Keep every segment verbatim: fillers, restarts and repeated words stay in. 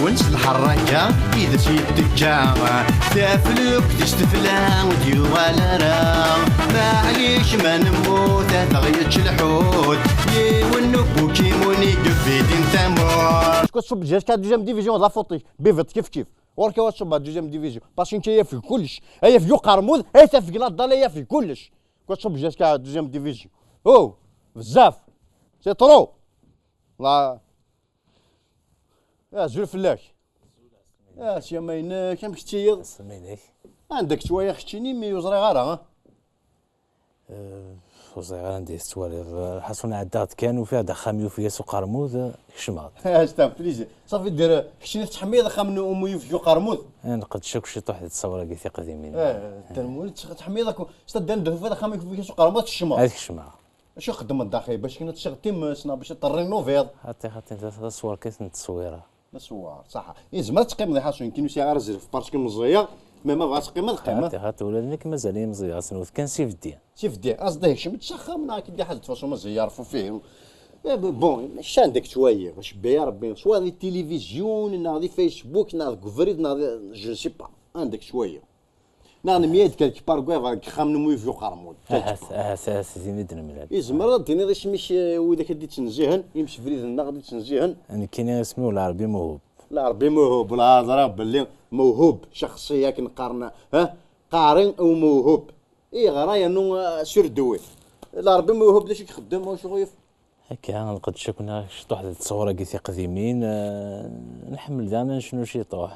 Wen s lḥerraka i d as-yettekka. Taflukt s tefla ur d-yuɣal ara. Maɛlic ma nemmut ad aɣ-yečč lḥut. Yiwen n ubukimun i yebidin tamurt. Acku tṣubb jusqu'à deuxième division d afuṭ-ik, bibiṭ kif kif. Ɣur-k ad tṣubb à deuxième division. Parce que yafeg kullec. Ayafeg uqermud, ay tafeg laddal, ayafeg kullec. Acku tṣubb jusqu'à deuxième division. Oh, bezzaf. C'est trop. La. Azul fell-ak. Ah, sya ma inek, amek tettiyeḍ? Ass-a ma inek. Anda k-ttwaliɣ keččini mi ur ẓriɣ ara, ha? Eh, ur ẓriɣ ara anda i tettwaliḍ. Lḥaṣun ɛeddaɣ-d kan, ufiɣ-d axxam yufeg-as uqermud, kecmeɣ-d. Astaɣfirullah. Safi dir, keččini tettḥemmileḍ axxam n umu yufeg uqermud? Eh, nqeddec akk ciṭuḥ di ttṣawra-agi tiqdimin. Eh, Dda Lmulud, tettḥemmileḍ akk, s tadda n tufiḍ axxam yufeg-as uqermud, tkecmeḍ. Ad kecmeɣ. Acu txeddmeḍ daxi? Bac kan ad teččeḍ times, neɣ bac ad terrinoviḍ? Xaṭi, xaṭi, d, d aṣewwer kan n ttṣewwireɣ. D aṣewwer, ṣaḥa. Yezmer ad teqqimeḍ i ḥasu, nekkin ur sɛiɣ ara azref, parce que meẓẓiyeɣ, mais ma bɣa ad teqqimeḍ, qqimeḍ. Xaṭi, xaṭi, ula d nekk mazal-iyi meẓẓiyeɣ, ass n udekkan s ibeddi. S ibeddi, as-d ikcem-d s axxam, neɣ ad k-id-iḥaz-d faṣu meẓẓiyeɣ, rfu fihi. Eh, bon, mačči anda k-ttwaliɣ, acebbi ya Rebbi, soit di tilivizyu, neɣ di Facebook, neɣ deg ubrid, neɣ di, je ne sais pas, anda k-ttwaliɣ. Neɣ nemyad-d quelque part deg uxxam n umyufeg uqermud. Ahat, ahat, ahat, din i d-nemlal. Izmer ad d-tiniḍ isem-ik, eh, widak i d-ittnezzihen, imsebriden-nneɣ i d-ittnezzihen? Nekkini isem-iw Lɛerbi Muhub. Lɛerbi Muhub, la ẓriɣ belli mewhub, شخصية akken qqaren, ha? Qari u mewhub. Iɣra yernu, eh, sur ddwi. Lɛerbi Muhub, d acu i ixeddem, acu ɣef? Akka, nqeddec akk neɣ ciṭuḥ di ttṣur-agi tiqdimin, eh, nḥemmel daɣen ad necnu ciṭuḥ.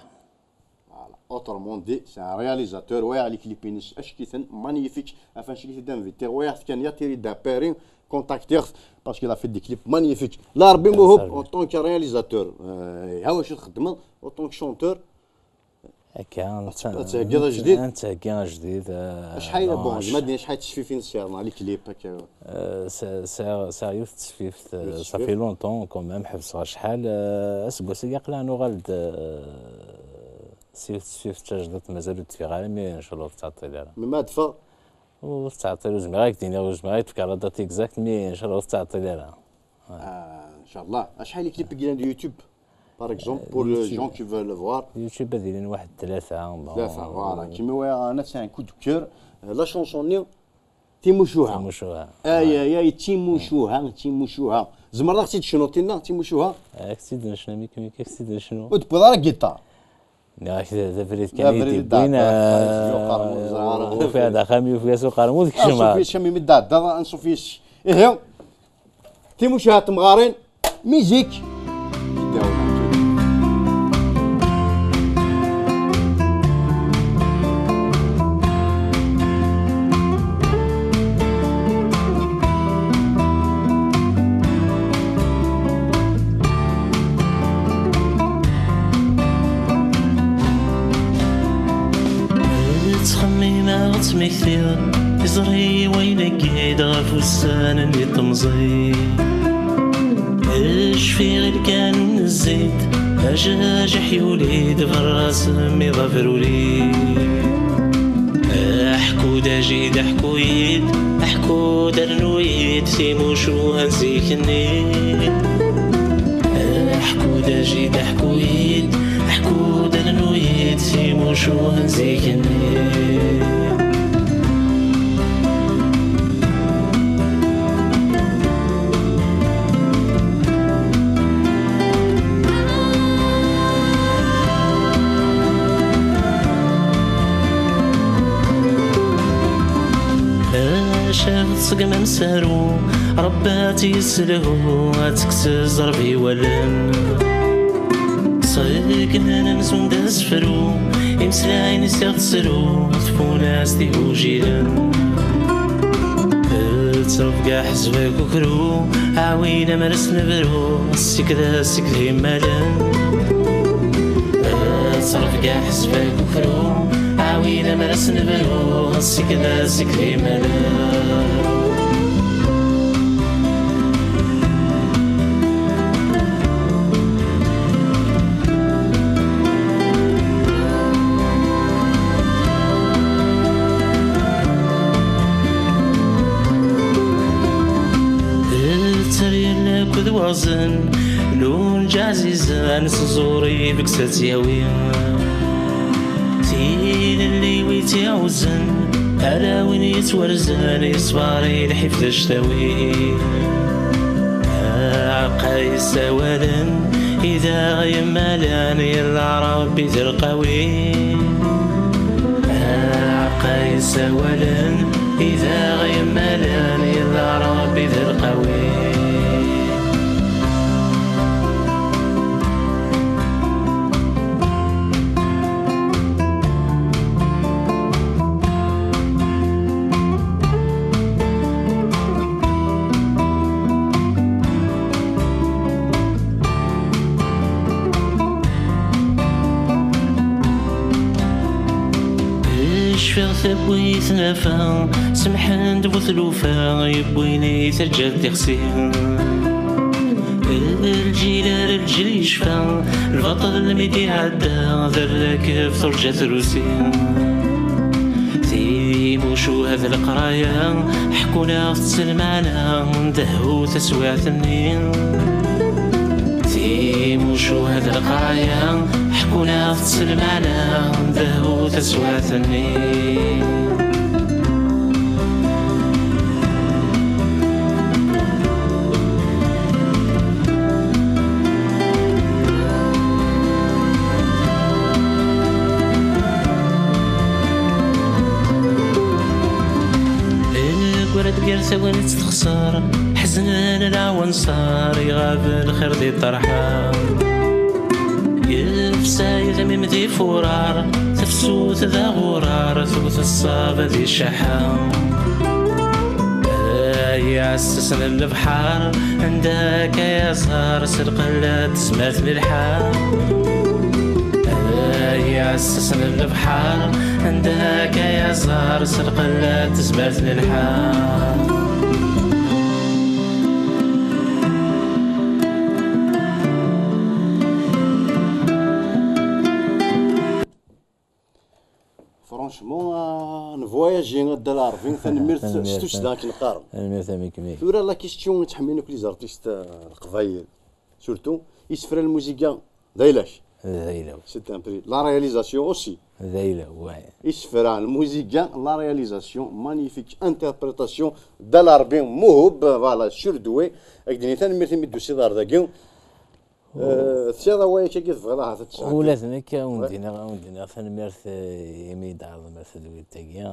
Voilà. Autrement dit, c'est un réalisateur, wayeɣ les clips-ines acek-iten, magnifique, enfin, acek-it-id invité, wayeɣ-t kan ya tiri d'apéri, contactiɣ-t, parce qu'il a fait des clips magnifiques. Lɛerbi Muhub, en tant que réalisateur, euh, ha wacu txeddmeḍ, en tant que chanteur, Akka, ad theggiḍ ajdid? Nettheggi ajdid, eh, acḥal, bon, acḥal tesfifin sɛiḍ, neɣ les clips, akka? Eh, s-, sɛiɣ, sɛiɣ yiwet tesfift, eh, ça fait longtemps quand même, ḥebseɣ acḥal, eh, aseggas-agi aql-aɣ nuɣal-d, eh, s yiwet tesfift tajdidt, mazal ur d-teffiɣ ara, mais ncallah ur tettɛeṭṭil ara. Melmi ad teffeɣ? Ur tettɛeṭṭil, ur zmireɣ ad k-d-iniɣ, ur zmireɣ ad k-d-fkeɣ la date exacte, mais ncallah ur tettɛeṭṭil ara. Ah, ncallah. Acḥal n clips i yellan di YouTube? Par exemple, pour les gens qui veulent le voir. YouTube ad ilin waḥed tlata, bon. Tlata, voilà. Kima waya, ana c'est un coup de cœur. Euh, la chanson-nni, Timucuha. Timucuha. Ay, ay, ay, Timucuha, Timucuha. Tzemreḍ ad ɣ-tt-id-tecnuḍ tinna, Timucuha? Ad k-tt-id-necnu, mi, mi, mi k-tt-id-necnu. Ur d-tewwiḍ ara giṭar? Nniɣ-ak d, d abrid kan i d-yewwin, ah, ufiɣ-d axxam yufeg-as uqermud, kecmeɣ. Anṣuf yes-k, mi d-tɛeddaḍ, anṣuf yes-k. Ihi, Timucuha n temɣarin, mizik. Ttxemmimeɣ ttmektiɣ, iẓri wayen-agi-d ɣef ussan-nni temẓi. Cfiɣ ilkan n zzit, ajajiḥ yuli-d berra s mmiḍ abruri. Aḥku-d a jid, aḥku-yi-d, aḥku-d rnu-yi-d timucuha n zik-nni. Aḥku-d a jid, aḥku-yi-d, aḥku-d rnu-yi-d timucuha n zik-nni. Acu tṣeggem amsaru, Rebbi ad tt-yesselhu, ad tekkes zzerb i wallen. Ṣeggmen amzun d asefru, imeslayen i s-iɣ-tesru tfunast igujilen. Ttrebga ḥezb akukru, ɛwin amras n bru, ssekda ssekda immalen. Ttrebga ḥezb akukru, ɛwin amras n bru, ssekda ssekda immalen. Tteryel akked waẓen, lunǧ ɛzizen. Nesẓur ibges ad tt-yawi. Tilelli wi tt-iɛuzen, ala win yettwarzen, yeṣber i lḥif d actawi. Aɛeqqa yessawalen, i daɣ yemmalen, yella Ṛebbi d lqawi. Aɛeqqa yessawalen, i daɣ yemmalen, yella Ṛebbi d lqawi. Cfiɣ tawwit nafa, semḥen-d bu tlufa, yewwin i taǧǧalt tixsi. Lǧil ar lǧil yecfa, lbaṭel mi d-iɛedda, d rrakeb turǧa trusi. Timucuha d leqraya, ḥekkun-aɣ-tt s lmeɛna, dehhu taswiɛt-nni. Timucuha d leqraya, ḥekkun-aɣ-tt s lmeɛna, dehhu taswiɛt-nni. Negra-d gar tagnit texṣer, ḥeznen lɛawenṣar, iɣab lxir di ṭṭerḥa. Yefsa idamim di furar, tafsut d aɣurar, tewwet ṣṣaba di ccaḥa. Ay iɛessasen n lebḥer, anda akka yaẓar s lqella n tezmert n lḥa. Ay iɛessasen n lebḥer, anda akka yaẓar s lqella n tezmert n lḥa. Franchement, ah, nvoyaji a Dda Lɛerbi, tanemmirt s tussda akken qqaren. Tanemmirt a Mikmi. Tura la question i ttḥemmilin akk les artistes, ah, leqbayel. Surtout, isefra n lmuziga d ayla-k. D ayla-w. C'est un prix. La réalisation aussi. D ayla-w, ouais. Isefra n lmuziga, la réalisation, magnifique interprétation, Dda Lɛerbi Muhub, voilà, surdoué. Ak d-nini tanemmirt imi d-tusiḍ ar dagi. Eh, tesɛiḍ awal akka i tebɣiḍ ahat ad tesɛeddiḍ? Ula d nekk, a wen-d-iniɣ, a wen-d-iniɣ tanemmirt, eh, imi i d-tɛerḍem ar tedwilt-agi.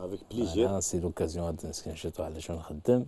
Avec plaisir. Voilà, c'est l'occasion ad d-nesken ciṭuḥ d acu nxeddem.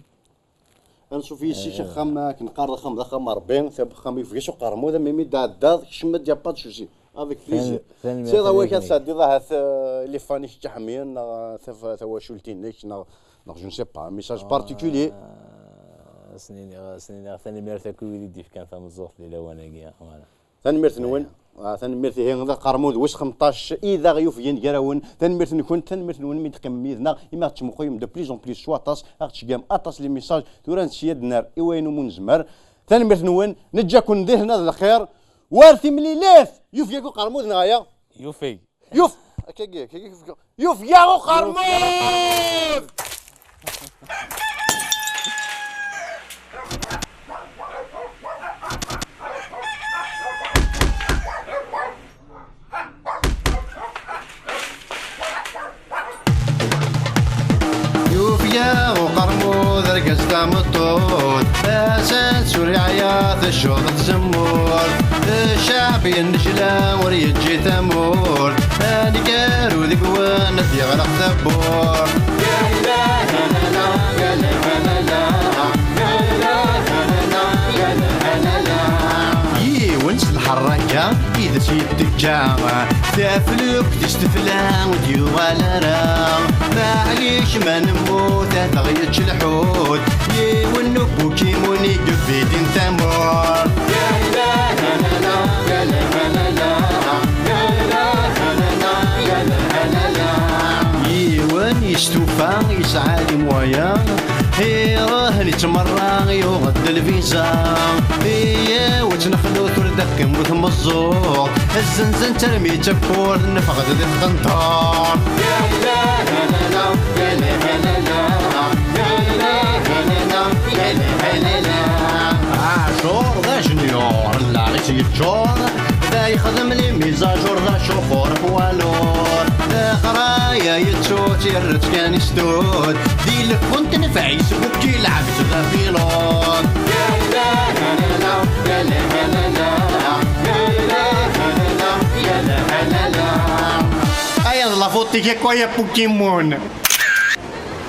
Anṣuf yis-k, eh, axxam, akken qqaren, axxam d axxam n Ṛebbi, tab-, axxam yufeg-as uqermud, am imi d-tɛeddaḍ, kcem-d, y a pas de souci. Avec plaisir. Tan-, tanemmirt. Tesɛiḍ awal akka ad tesɛeddiḍ ahat, eh, les fans-ik ḥemmlen, neɣ taf-, tawacult-inek, neɣ, neɣ je ne sais pas, un message particulier. Ah, ad sen-iniɣ, ad sen-iniɣ tanemmirt akk i wid i d-ifkan tameẓẓuɣt di lawan-agi, voilà. Tanemmirt-nwen. Ah, tanemmirt ihi d aqermud wis xemṭac i d aɣ-yufgen gar-awen. Tanemmirt-nkent, tanemmirt-nwen mi d-teqqimem yid-neɣ, imi aɣ-tettmuqulem de plus en plus s waṭas, aɣ-d-tceggɛem aṭas les messages. Tura nesya ad d-nerr i wayen umi nezmer. Tanemmirt-nwen, neǧǧa-ken di lehna d lxir. War timlilit! Yufeg-ak uqermud neɣ aya? Yufeg. Yuf-, akkagi, akkagi, yufeg-aɣ uqermud! Yufeg-aɣ uqermud, argaz tameṭṭut, atan ur yeɛya, teccuḍ tzemmurt. Ccɛeb yennejla, ur yeǧǧi tamurt. Aneggaru deg-wen ad d-yeɣleq tawwurt. Yiwen s lḥerraka i d as-yetteǧǧa, taflukt-is tefla, ur d-yuɣal ara. Maɛlic ma nemmut ad aɣ-yečč lḥut, yiwen n ubukimun i yebidin tamurt. Yiwen yestufa yesɛa les moyens, iruḥ yettmerra, yuɣ-d lviza. Iyaw ad tt-nexlut, ur d-teqqim tmeẓẓuɣt. Zzenzen-tt armi d tawwurt, neffeɣ-d di tqenṭert. Ɛacur d ajenyur, llaɣ-is yeǧǧa Jur, da yexdem les mises à jour, d acuxur poids lourd. Leqraya yettu-tt, irra-tt kan i stud. Di lkunt n Facebook, ilɛeb-tt d apilud. Ay, d la faute-ik akk, ay a Pokémon.